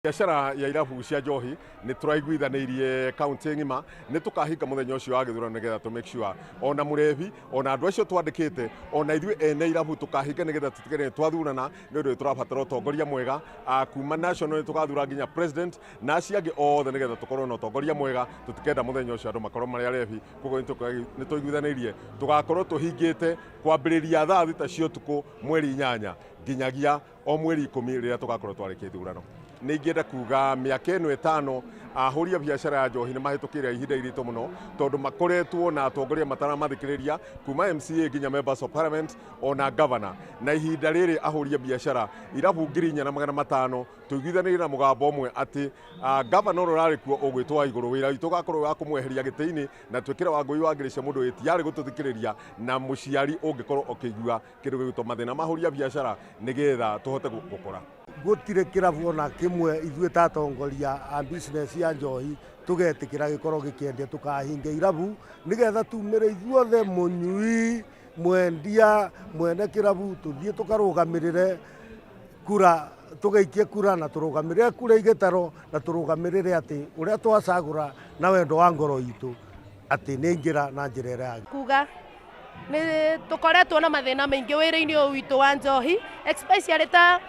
Biacara ya irabu cia njohi nĩ tũraiguithanĩirie kaunti ng'ima nĩ tũkahinga mũthenya ũcio wa gĩthurano nĩgetha tũ make sure ona mũrebi ona andũ acio twandĩkĩte ona ithuĩ ene irabu tũkahinga nĩgetha tũtigĩrĩre nĩ twathurana nĩ ũndũ nĩ tũrabatara ũtongoria mwega. Kuma national nĩ tũgathura nginya president na acio angĩ othe nĩgetha tũkorwo na ũtongoria mwega. Tũtikenda mũthenya ũcio andũ makorwo marĩ arebi, koguo nĩ tũiguithanĩirie tũgakorwo tũhingĩte kwambĩrĩria thaa 6 cia ũtukũ mweri 8 nginyagia o mweri 10 rĩrĩa tũgakorwo twarĩkia ithurano. Nĩ ingĩenda kuga mĩaka ĩno 5 ahũri a biacara ya njohi nĩ mahĩtũkĩire ihinda iritũ mũno tondũ makoretwo na atongoria mataramathikĩrĩria kuma MCA nginya members of parliament ona governor. Na ihinda rĩrĩ ahũri a biacara irabu 4500 tũiguithanĩrie na mũgambo ũmwe atĩ governor ũrĩa ũrarĩ kuo ũgwĩtwo wa igũrũ wĩra witũ ũgakorwo wa kũmweheria gĩtĩ-inĩ na twĩkĩre Wangũi wa Ngĩrĩcia mũndũ wĩtiarĩ gũtũthikĩrĩria na mũciari ũngĩkorwo ũkĩigua kĩndũ gĩgwĩtwo mathĩna ma ahũri a biacara nĩgetha tũhote gũkũra. Gũtirĩ kĩrabu ona kĩmwe ithuĩ ta atongoria a business ya njohi tũgetĩkĩra gĩkorwo gĩkĩendia. Tũkahinga irabu nĩgetha tumĩre ithuothe, mũnyui, mwendia, mwene kĩrabu, tũthiĩ tũkarũgamĩrĩre kura, tũgaikie kura na tũrũgamĩrĩre kura igĩtarwo na tũrũgamĩrĩre atĩ ũrĩa twacagũra na wendo wa ngoro itũ atĩ nĩ aingĩra na njĩra ĩrĩa yagĩrĩire. Kuga nĩ tũkoretwo na mathĩna maingĩ wĩra-inĩ ũyũ witũ wa njohi, especially ta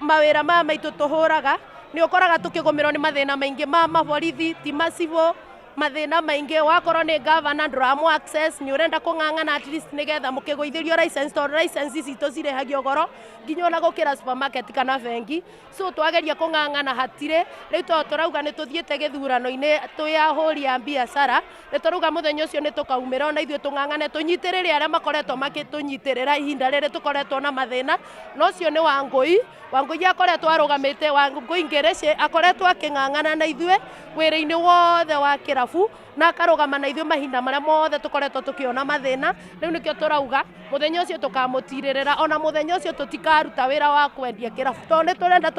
mawĩra maya maitũ tũhũraga, nĩ ũkoraga tũkĩgũmĩrwo nĩ mathĩna maingĩ ma maborithi, ti macibũ, mathĩna maingĩ. Wakorwo nĩ governor ndũramũ access, nĩ ũrenda kũng'ang'ana at least nĩgetha mũkĩgũithĩrio license, tondũ license citũ cirĩhagio goro nginya ona gũkĩra supermarket kana bengi. So twageria kũng'ang'ana hatirĩ. Rĩu tondũ tũrauga nĩ tũthiĩte gĩthurano-inĩ twĩ ahũri a biacara, nĩ tũrauga mũthenya ũcio nĩ tũkaumĩra ona ithuĩ tũng'ang'ane tũnyitĩrĩre arĩa makoretwo makĩtũnyitĩrĩra ihinda rĩrĩ tũkoretwo na mathĩna. Na ũcio nĩ Wangũi. Wangũi akoretwo arũgamĩte, Wangũi Ngĩrĩcĩ akoretwo akĩng'ang'ana na ithuĩ wĩra-inĩ wothe wa kĩrabu na akarũgama na ithuĩ mahinda marĩa mothe tũkoretwo tũkĩona mathĩna. Rĩu nĩkĩo tũrauga mũthenya ũcio tũkamũtirĩrĩra, ona mũthenya ũcio tũtikaruta wĩra wa kwendia kĩrabu tondũ nĩ tũrenda.